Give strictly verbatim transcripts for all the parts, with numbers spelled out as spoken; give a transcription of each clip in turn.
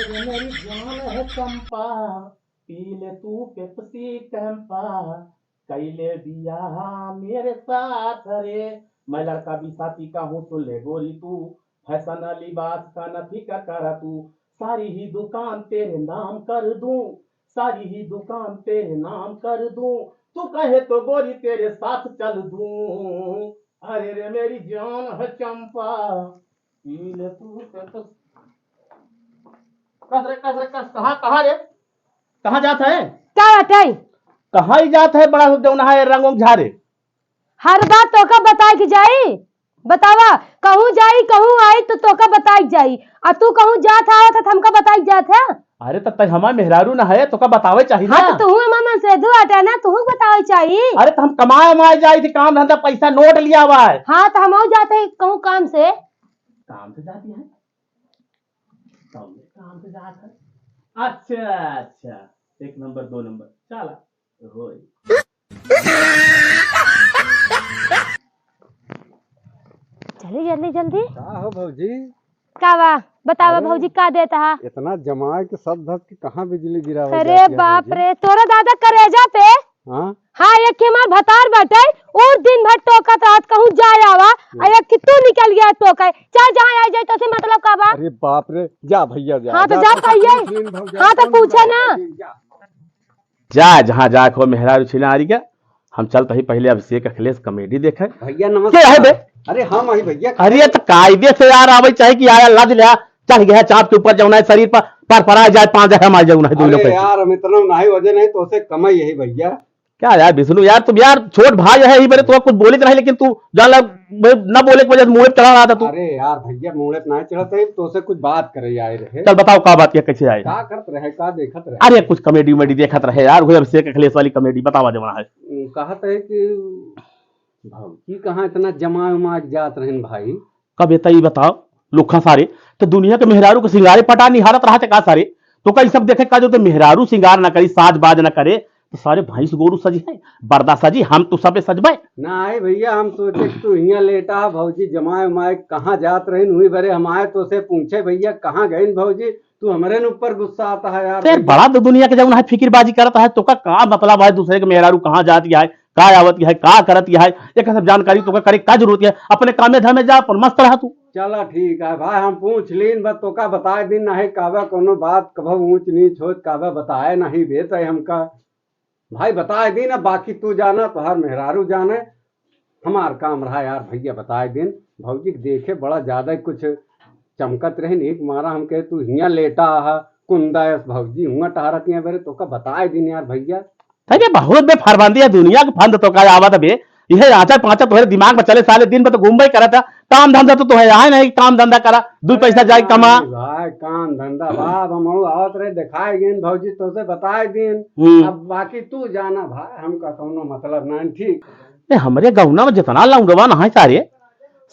ये मेरी जान है चंपा, पी ले तू पेप्सी कैंपा, कैले बियाह मेरे साथ रे। मैं लड़का बिसाती का हूँ, सुन ले गोरी तू, फैशन लिबास का न फिकर कर तू, सारी ही दुकान तेरे नाम कर दूं, सारी ही दुकान तेरे नाम कर दूं, तू कहे तो गोरी तेरे साथ चल दूं। अरे रे मेरी जान है चंपा, पी ले तू पेप्सी। कस रे, कस रे, कस, कहाँ, कहाँ रे? कहाँ जात है? का बाटे? कहाँ ही जात है, बड़ा जौन है रंग उंग झारे? हर बात तोका बताए के जाई? बतावा, कहूँ जाई, कहूँ आई तो तोका बताए के जाई। आ तू कहूँ जात है, आवत है, तो हमका बताए के जात है? अरे, तब तक हमार मेहरारू ना है, तोका बतावे चाहिए हाँ, ना। तो तू हमार मन से दू आटा ना, तू बतावे चाहिए। अरे, तो हम कमाए, उमाए जाई थी, काम धंधा, पैसा, नोट लिया हुआ है। हाँ, तो हम जाते हैं कहूँ काम से। काम से जाती है? कौन काम से जात है? अच्छा, अच्छा, एक नंबर, दो नंबर, चला, होई। जल्दी, जल्दी, जल्दी। का हो भौजी? का बा? बतावा अरे, भौजी, का देत हा? इतना जमाए के सब धस के कहाँ बिजली गिरावल अरे जाती है बाप भौजी? रे, तोरा दादा करेजा पे। हाँ? हाँ, एक के हमार भतार बाटे, और दिन भर टोकत रहत, कहूँ जाए आवा, हम्म। आ एक के तू निकल गया टोके, चाहे जहाँ आ जाए, तो से मतलब का बा? अरे बाप रे, जा भैया जा, हाँ, तो जा जा, तो भैया। पूछ लेन भौजी, हाँ, तो कौन पूछे बा? ना। जा। जा, जहाँ जा खो मेहरारू छिनारी के, हम चलत ही पहले अभिषेक अखिलेश comedy देखे। भैया के है बे? नमस्कार। अरे हम आई भैया। अरे तो कायदे से यार आवे चाहे कि आया लद लिया, चढ़ गया चाप के ऊपर जौन है शरीर पर, पर परा जाए पाँच हम आ जाऊँ नहीं दोनों अरे पे। यार हम इतना नहीं वजन है तो उसे कम ही यही भैया। क्या यार विष्णु यार, तुम यार छोट भाई है ही मेरे, तो कुछ बोलित नहीं लेकिन तू जान ला, मैं न बोले की वजह से मुँह पे चढ़ा रहा था तू। अरे यार भैया मुँह पे नहीं चढ़ा था, तो उसे कुछ बात करे आए रहे। चल बताओ का बात है, कैसे आए? का करत रहे, का देखत रहे? अरे कुछ comedy उमेडी देखत रहे यार, वही अभिषेक अखिलेश वाली comedy बतावा जमा है। कहत है कि भौजी कहाँ इतना जमा उमा के जात रहन भाई? कब ये तई बताओ, लुखा सारे, तो दुनिया के मेहरारू के सिंगारे पटा निहारत रहत का सारे? तो का ई सब देखे का जो तो मेहरारू सिंगार ना करी, साज बाज ना करे, तो सारे भैंस गोरू सजी है, बरदा सजी, हम तो सबे सजबे। ना आए भैया, हम सोचे कि तू हियाँ लेटा है, भौजी जमाए उमाए कहाँ जात रहिन, हुई बरे हम आए तो से पूछे भैया कहाँ गइन भौजी, तू हमरे न ऊपर गुस्सा आता है यार फिर भैया। बड़ा दु-, दुनिया के जौन है फिकिरबाजी करत है, तो का, का मतलब है दूसरे के मेहरारू कहाँ जात है, का आवत है, का करत है, एक सब जानकारी तो का करे का जरूरत है, अपने कामे धामे जा, अपन मस्त रहा तू। चला ठीक है भाई, हम पूछ लीन, बस तो का बताए दिन नहीं, कहबे कोनो बात, कभो ऊंच नीच होत, कहबे बताए नहीं बे, तय हमका भाई बताए दिन, अब बाकी तू जाना, तोहार मेहरारू जाने, हमार काम रहा यार भैया बताए दिन। भौजी के देखे बड़ा ज्यादा कुछ चमकत रहे, एक मारा हम कहे तू हियाँ लेटा हा, कुंदा यस भौजी हुआं टहरत हैं, बेरे तो का बताए दिन यार भैया। अरे बहुत बे फरबंदी है, दुनिया के फंद तो का आवत बे, यह आचा पाचा तोहरे दिमाग में चले, साले दिन भर तो घूमबे करत है, काम धंधा तो तोहे आए नहीं, काम धंधा करा, दू पैसा जाए कमा। अरे भाई, काम धंधा बाप, हम आवत रहे, दिखाए गए भौजी, तो से बताए दिन। हम्म। अब बाकी तू जाना भाई, हमका कौनो मतलब ना, ठीक। ए, हमरे गौना में जितना लौंडवा ना है सारे,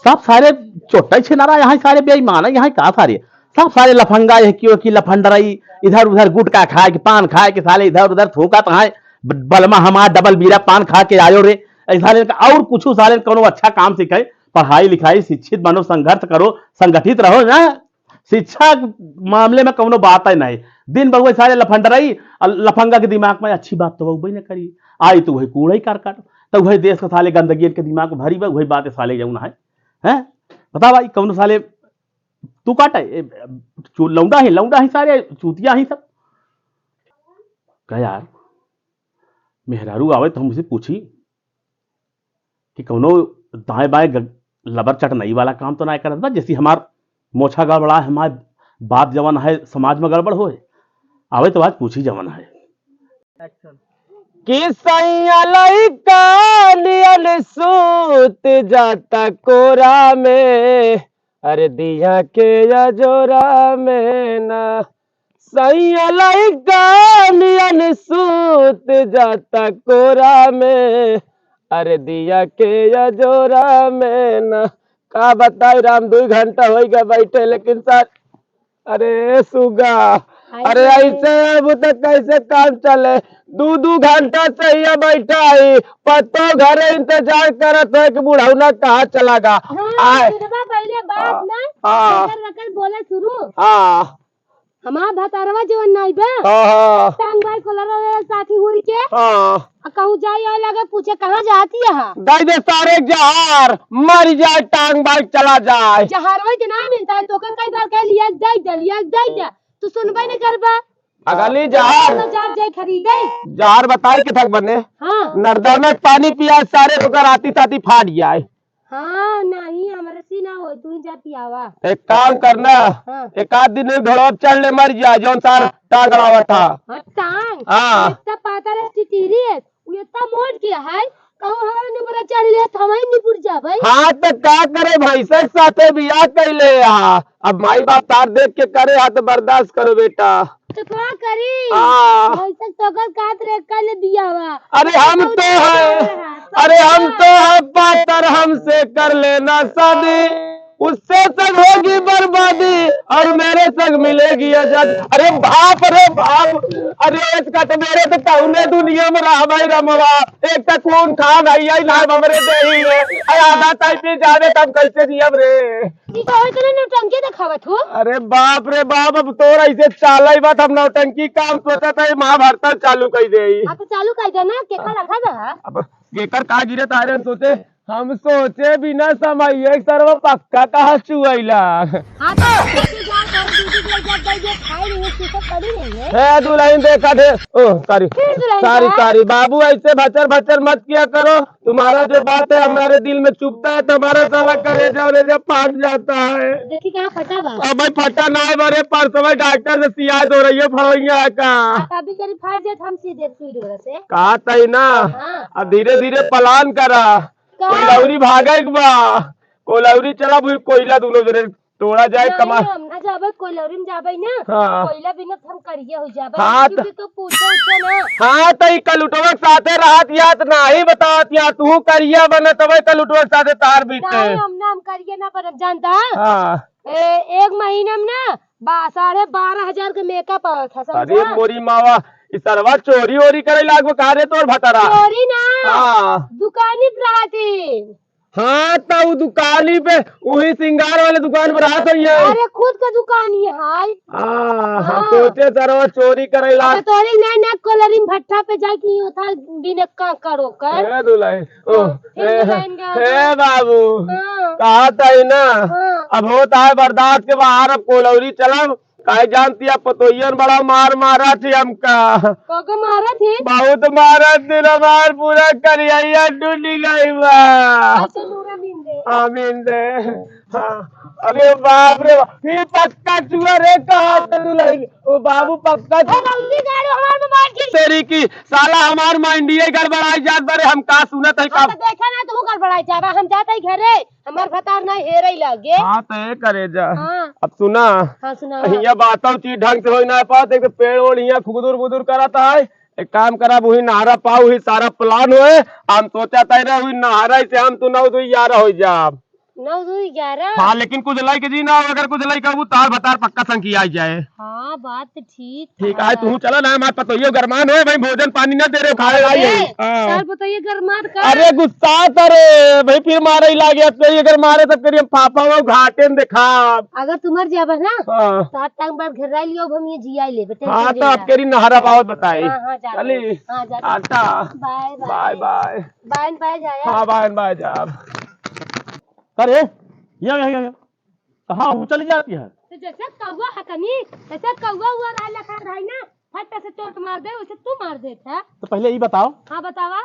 सब सारे चोट्टा छिनारा यहाँ सारे बेईमान है, यहाँ का सारे, सब सारे लफंगा, यह की, वो की लफंडरई, इधर उधर गुटखा खाए के, पान खाए के, साले इधर उधर थूकत हैं। ब-, बलमा हमार डबल बीरा पान खा के आयो रे। ऐसा साले का और कुछ साले कौनो अच्छा काम सीखे, पढ़ाई लिखाई, शिक्षित बनो, संघर्ष करो, संगठित रहो ना। शिक्षा के मामले में कौनो बात ही नहीं। दिन भर वही सारे लफंडरई, अ, लफंगा के दिमाग में अच्छी बात तो वही न करी। आई तो वही कूड़े ही करकट, तो वही देश के साले गंदगी के दिमाग में भरी बा, वही बात साले जौन है। हैं? बता भाई, कौनो साले तू काटा है? ए, चू-, लौंडा है, लौंडा है सारे, चूतिया है सब। कह यार, मेहरारू आवे तो हम उसे पूछी कि कौनो दाएं बाएं ग-, लबर चटनई वाला काम तो ना करत बा, जैसी हमार मोछा गड़बड़ा है, हमार बात जवन है समाज में गड़बड़ होए, आवे तो आज पूछी जवन है। कि सैया लइका नियन सूत जाता कोरा में, अरे दिया के अजोरा में ना। सैया लइका नियन सूत जाता कोरा में, अरे दिया के अजोरा में ना। का बताई राम, दुई घंटा होइ गया बैठे, लेकिन सर अरे सुगा, अरे ऐसे अब तो कैसे काम चले? दू दू घंटा से यहाँ बैठा है, पतो घरे इंतजार करत है कि बुढ़ौना कहाँ चला गा। हाँ, आए। सुनबा पहले बात हाँ, ना, हाँ। बकर बकर बोले शुरू। हाँ। हमार भतारवा जवन नाई बा, हाँ, हाँ। टांग बाई कोलर वाले साथी हुरी के। हाँ। आ कहूँ जाई आवे लगे पूछे, "कहाँ जाती है?" दई दे सारे जहर, मर जाए, टांग बाई चला जाए। जहर वही के ना मिलता है, तो कई बार कह लिया, "दई दे, लिया, दई दे।" तू सुनबे नहीं करबा। अगली जहर। तो जहर जाए खरीदे। जहर बताई के थक बने। हाँ। नरदौना के पानी पिया, सारे ओकर आती ताती फाट जाए। हाँ, नहीं, हमरे से ना होई, तू ही जा पियावा। एक काम करना, हाँ। एक आध दिन में घोड़वा चढ़ ले, मर जा, जौन सार टांग अड़ावत था। हाँ, टांग? हाँ। इतना पातर है, टिटिरी है, वो इतना मोट किया है, कहूँ हमारे निपुरा चढ़ ले, तो हम ही निपुर जा भाई। हाँ, तो का करे, भैंसा के साथे बियाह कैले हा। अब माई बाप तार देख के करे हा, तो बर्दाश्त करो बेटा। तो का करी? हाँ। भैंसा के तो ओकर कात रे, कर ले बियाहवा। अरे हम तो है, अरे हम तो है पातर, हमसे कर लेना शादी, उससे संग होगी बर्बादी और मेरे संग मिलेगी आजादी। अरे बाप रे बाप, अरे इसका तो मेरे तो कौने दुनिया में रहा भाई रमवा, एक तो खून खान आई आई ना हमरे देही है, अरे आधा टाइम पे जाने तब कैसे जियम रे। ई का होई तने नौटंकी देखावत हो? अरे बाप रे बाप, अब तोर ऐसे चाल ही बात, हम नौटंकी काम सोचत है, महाभारत चालू कई देई। हाँ, तो चालू कई दे ना, केकर लगा दे हा? अब केकर का गिरे तारे हम सोचे, हम सोचे बिना समय एक सरवा पक्का कहा चुआइला। हाँ, तो ऐसे जा कर दीदी के जब दे दे खाई नहीं, चुप पड़ी नहीं है। हे दुल्हन देखा थे, ओ सॉरी, फिर दुल्हन सॉरी, का? सॉरी बाबू, ऐसे भचर भचर मत किया करो। तुम्हारा जो बात है हमारे दिल में चुभता है, तुम्हारा साला करेजा वरेजा फाट जाता है। देखी कहाँ फटा बा। अब भाई फटा ना है, बरे परसों डॉक्टर से शिकायत हो रही है फड़ोइया का। आप अभी करी फाट जाए, हम सीधे सुई डोरा से। कहा तई ना, हाँ। अब धीरे धीरे प्लान करा। का? कोइलौरी भागे के बा, कोइलौरी चला, कोइला दोनों जने तोड़ा जाए नहीं, कमा। हम ना जाबे, कोइलौरी में जाबे ना। हाँ। कोइला बिना तो हम करिया हो जाबे। हाँ, क्योंकि त- तू पूछे उछे ना। हाँ, त ई कलुटवा के साथे रहत या त नाही बतावत या, तू करिया बनत हवे कलुटवा के साथे तार बीते। नहीं, हम ना, हम करिया ना बनब, जानता? हाँ। ए, एक महीना में ना बा-, साढ़े बारह हजार के मेकअप आवत है, अरे समझा? मोरी मावा, ई सरवा चोरी ओरी करे लागो का रे तोर भतारा? चोरी ना, हाँ। दुकानी पे रहती। हाँ, त उ दुकानी पे, उही सिंगार वाले दुकान पर रहत हइये। अरे, खुद के दुकान ही है। हाँ, हाँ। सोचे सरवा चोरी करे ला। अब तोरी नए नए कोलरी में भट्ठा पे जाए कि उठा बिने का करो कर। ए दुल्हन, ओ, हाँ, फिर ए, दुल्हन का हे बाबू, हाँ। कहा तई ना, हाँ। अब होत है बर्दाश्त के बाहर, अब कोलौरी चलब। काहे जानती है, पतोहियन बड़ा मार मारा थी हमका। काका मारा थी? बहुत मारा थी, हमार पूरा करिया टूट गई बा। अच्छा, नूरा बीन दे। हाँ, बीन दे। हाँ। अरे बाप रे बाप, फिर पक्का चुआ रे, कहा से तू लाई? ओ बाबू, पक्का ए, चुआ। रौली गाड़ू हमार में मार के। तेरी की, साला हमार माइंडिये गड़बड़ाई जात बारे, हम का सुनत है का? हाँ, तो देखा ना, तू गड़बड़ाई जाबा, हम जात है घरे। हमार भतार ना हेरे लागे। हाँ, त ए करे जा। हाँ। अब सुना। हाँ, सुनावा। हियाँ बातों चीज ढंग से होई ना पात, एक तो पेड़ ओड़ हियाँ खुगदुर बुदुर करत है। एक काम करा, वही नहरा पाऊ ही सारा प्लान होए। हम सोचा था ना, वही नहरा से हम तू नौ दो ग्यारह हो जाब। नौ दो ग्यारह? हाँ, लेकिन कुछ लइके जी ना हो, अगर कुछ लइके वो तार भतार पक्का संग की आ जाए। हाँ, बात ठीक ठीक है, है। तू चला ना, हमार पतोहियो गरमान होए भाई, भोजन पानी ना दे रहे, खाए लाई अरे, है। हाँ। सर बताइए, गरमात का? अरे गुस्सा तो रे भाई, फिर मारे ही लागे, अब तो ये अगर मारे तब करिए हम पापा वो घाटे में देखा। अगर तुम्हार जाबा ना, हाँ। तो आज टांग बार घर राई लियो, अब हम ये जिया ले बेटे, हाँ, तो आप करी नहरा पावत बताई। हाँ, हाँ, जा चली। हाँ, जा। Tata. Bye, bye. Bye, bye. Bye, bye जाया। हाँ, बाय, बाय जा। अरे, या, या, या, या। कहाँ हो चली जाती है? तो जैसे कौवा हकनी, जैसे कौवा हुआ रहा लखा रहा ना, फट से चोट मार दे, वैसे तू मार देत है। तो पहले ई बताओ। हाँ, बतावा।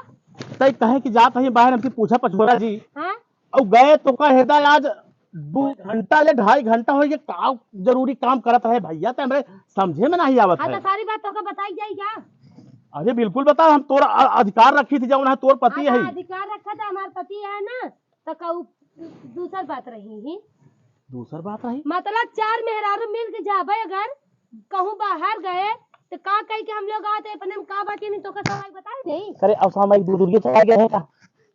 तई कहे कि जात है बाहर हमसे पूछा पछोरा जी। हाँ? और गए तो कहे दा आज दो घंटा ले ढाई घंटा हो गया, का जरूरी काम करत है भैया, तो हमरे समझे में नहीं आवत हाँ, है। तो सारी बात तोका बताई जाई क्या? अरे बिल्कुल बताओ, हम तोरा अ-, अधिकार रखी थी जौन है तोर पति हाँ, है। तो अधिकार रखा था, हमार पति है ना, तो कहू दूसर बात रही ही। दूसर बात रही? मतलब चार मेहरारू मिल के जाबे अगर कहूँ बाहर गए, तो का कही के हम लोग आते अपने में का बात नहीं तो का सवाई बताए नहीं? अरे अब सामने एक दूर दूरिया चला गया है का?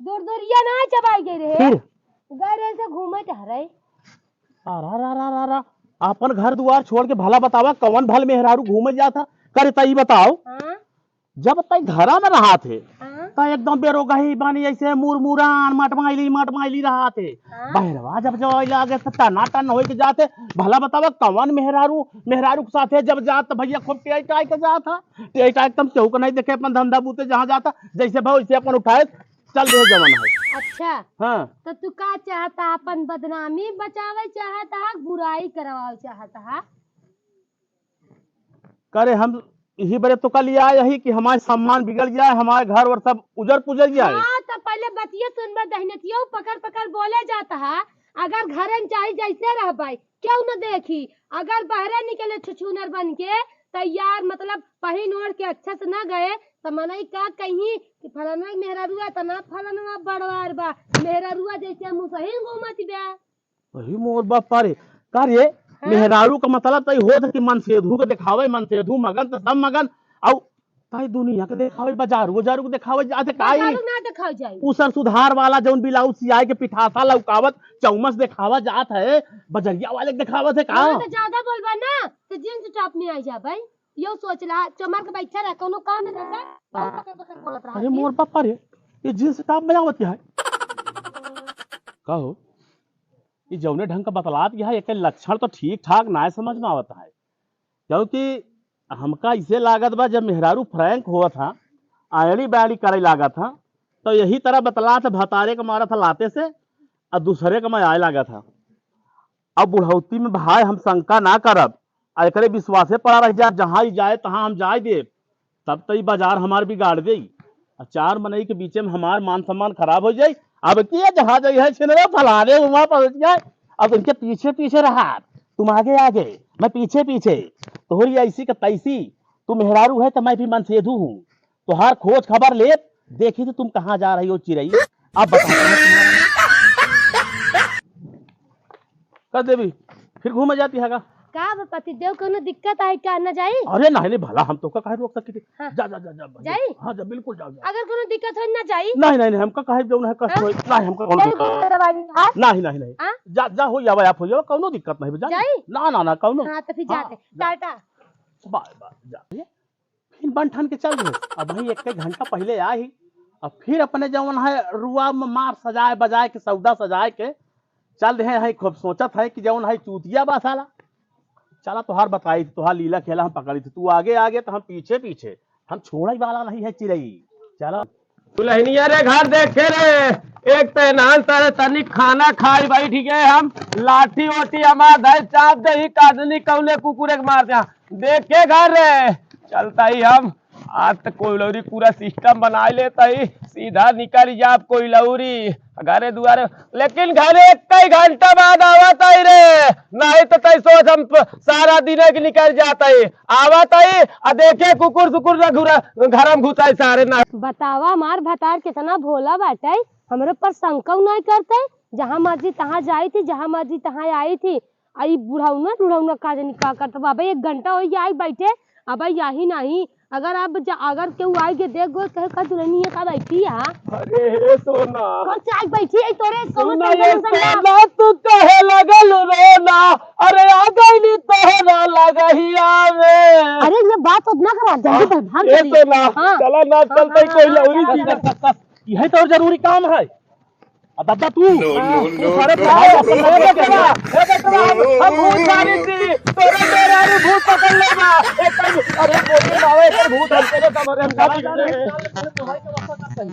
दूर दूरिया ना चबाई गए रहे। फिर? गए रहे से घूमे टहरे। अरा रा रा रा रा, अपन घर दुआर छोड़ के भला बतावा कौन भल मेहरारू घूमे जाता? करे तई बताओ। हाँ? जब तई घरा में रहा थे, हाँ। त एकदम बेरोगही बानी, ऐसे मुरमुरान, मटमाइली, मटमाइली रहत है। हाँ। बहरवा जब जाए लागे त टनाटन होइके जात है। भला बतावा, कवन मेहरारू, मेहरारू के साथे जब जात भइया खूब टेढ़ टाइट के जात है। टेढ़ टाइट तम केहू के नहीं देखे, अपन धंधा बूते जहाँ जाता, जैसे भाव वैसे अपन उठाए, चल दे जवन है। अच्छा। हाँ। तो तू का चाहता, अपन बदनामी बचावे चाहता, बुराई करवावे चाहता? करे हम यही बरे तो का लिया आए ही कि हमारे सम्मान बिगड़ जाए, हमारे घर वर सब उजर पुजर जाए। हाँ, तो पहले बतिये सुनबे, दहिनतियो पकड़ पकड़ बोले जात है। अगर घरे में चाहे जैसे रहबे, केहू न देखी। अगर बहरे निकले छुछुनर बन के, तैयार मतलब पहिन ओढ़ के अच्छा से न गए, तो मनई का कहीं कि फलाना मेहरारुआ तना फलाना बड़वार बा, मेहरारुआ जैसे मुसही घूमत बा। अरे मोर बापा रे, का रे? हाँ? मेहरारू का मतलब तई होत कि मनसेधू के देखावे, मनसेधू मगन त सब मगन, अउ तई दुनिया के देखावे, बाजारू, बाजारू के देखावे जात है का ई? बाजारू ना देखावे जाई। उ सर सुधार वाला जौन ब्लाउज सियाए के पिठासा लौकावत चौमस देखावा जात है, बजरिया वाले के देखावत है का? हाँ, तो ज्यादा बोलबा ना, तो जींस टॉप में आ जाबे। यो सोच ला, चमर के बैठा रह, कोनो काम न धंधा, पकड़ पकड़ बोलत रहा अरे थी। मोर बापा रे, ये जींस टॉप में आवत है? का हो? ई जौने ढंग का बतलात गया है, एके लक्षण तो ठीक ठाक नाय समझ में आवत है। क्योंकि हमका इसे लागत बा, जब मेहरारू फ्रैंक होत हा, आयड़ी बायड़ी करे लागत हा, तो यही तरह बतलात भतारे के मारत हा लाते से, और दूसरे के मैं आए लागत हा। अब बुढ़ौती में भाई हम शंका ना करब, आ एकरे विश्वासे पड़ा रह जाए, जहाँ ई जाए तहाँ हम जाए देब, तब तो ई बाजार हमार बिगाड़ देई। आ चार मनई के बीचे में हमार मान सम्मान खराब हो जाई। अब के जहाँ जाई है छिनरा फलाने हुआ पहुँच गए, अब इनके पीछे पीछे रहा, तुम आगे आगे, मैं पीछे पीछे, तोहरी ऐसी का तैसी, तू मेहरारू है तो मैं भी मनसेधू हूँ। तोहार खोज खबर लेत, देखी थी तुम कहाँ जा रही हो चिरई। अब बताओ। का देवी, फिर घूमे जाती है का? का बा पतिदेव, कोनो दिक्कत आई का, न जाई? अरे नहीं, नहीं, भला हम तो का काहे रोक सकी थी? हाँ। जा, जा, जा, जा, भैया। जाई? हाँ, जा, बिल्कुल जाओ, जाओ। अगर कोनो दिक्कत हो, न जाई? नहीं, नहीं, नहीं, हमका काहे जौन है कष्ट हाँ? होई? नहीं, हमका कौनो चल, दिक्कत। घूम के दवाई ली, हाँ? नहीं, नहीं, नहीं। हाँ? जा, जा, हो जावा, आप हो जावा, कौनो दिक्कत नहीं, जा। जाई? ना, ना, ना, कौनो। हाँ, तो फिर हाँ, जाते। जा। टाटा। बाय, बाय, जा। फिर बन ठन के चल दिए। अब वही एक, एक घंटा पहले आई, अब फिर अपने जौन है रुआ में मार सजाए बजाए के, सौदा सजाए के चल रहे हैं। खूब सोचत है कि जौन है चूतिया बा साला, चला तोहार बताई, तोहार लीला खेला हम पकड़ी थी, तू आगे आगे तो हम पीछे पीछे, हम छोड़े वाला नहीं है चिरई। चला। दुल्हनिया रे घर देखे रे, एक तो नान सारे तनिक खाना खाई बैठ गए हम, लाठी ओठी हमार धर चाप दे ही, कादनी कौने कुकुरे के मार दे। देखे घर रे, चलता ही हम, आज तो कोइलौरी पूरा सिस्टम बनाए लेता ही, सीधा निकल जाब कोइलौरी घरे दुआरे। लेकिन घरे एक ही घंटा बाद आवत आई रे, नहीं तो तई सोच हम प-, सारा दिन के निकल जाता ही। आवत आई, आ देखे कुकुर सुकुर ना घुरा, घर में घुसाई सारे ना। बतावा, हमार भतार कितना भोला बाटे, हमरे पर शंका नहीं करते। जहाँ मर्जी तहाँ जाई थी, जहाँ मर्जी तहाँ आई थी। आ ई बुढ़ौना, बुढ़ौना का जानी का करत बा। अबे एक घंटा होई आई बैठे, अबे यही नहीं। अगर अब जा, अगर केहू आई के देख गो, कहे, "का दुल्हनिया का बैठी है?" अरे हे सोना। कौन से आई बैठी है तोरे? कौन सुना से ये टेंशन बा? सोना, तू कहे लगल रोना, अरे आ गईली तोहरा लगहिया में। अरे ये बात उतना करा, जल्दी हाँ, भाग, भाग ए जल्दी। सोना, हाँ। चला ना, हाँ, चलते हाँ, कोई हाँ, लौरी चला, की चला। यही तो जरूरी काम है। अब दादा तू, no, no, तू no, सारे no, भाई no, अपन no, लोग no, के ना, no, ए बेटवा, no, हम, no, हम भूत no, मारी no। थी, तोरे मेहरारू भूत पकड़ लेगा। ए, तब, अरे, बोले बाबा, एक भूत हम तेरे कमरे में डाल दे। चल,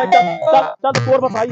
चल, चल, तोर बताई।